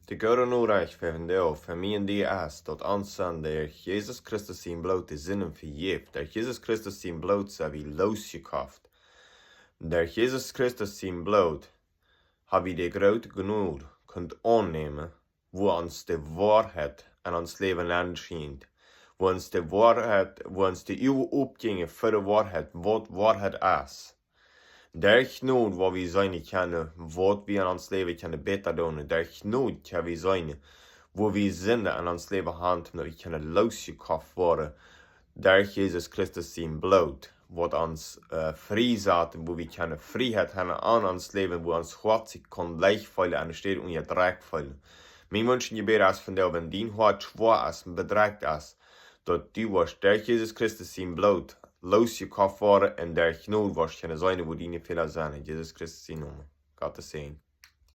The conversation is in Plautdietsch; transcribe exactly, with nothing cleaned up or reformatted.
De goode Norecht fa vondoag fa mie un die es daut ons derch Jesus Christus sien Bloot de Sinden vejäft. Derch Jesus Christus sien Bloot sent wie loosjekoft. Derch Jesus Christus sien Bloot hab wie de groote Jnod kunt aunnämen, wua ons de Woarheit en ons Läwen enschient, wua ons de Woarheit, wua ons de Uagen opjinjen fa de Woarheit, waut Woarheit es. Derch Jnod woa wie seenen kjennen, waut wie en ons Läwen kjennen bäta doonen. Derch Jnod kjenn wie seenen, wua wie Sinden en ons Läwen haben, daut wie kjennen loosjekoft woaren derch Jesus Christus sien Bloot, waut ons äh, frie sat, wua wie kjennen Frieheit haben en ons Läwen, wua ons Hoat sikj kaun leicht feelen, aunstaut unjadrekjt feelen. Mien Wunsch un Jebäd es vondoag, wan dien Hoat schwoa es un bedrekjt es, daut du woascht derch Jesus Christus sien Bloot loosjekoft woaren un derch Jnod woascht kjennen seenen, wua diene Fäla sent. En Jesus Christus sien Nomen. Gottes Säajen.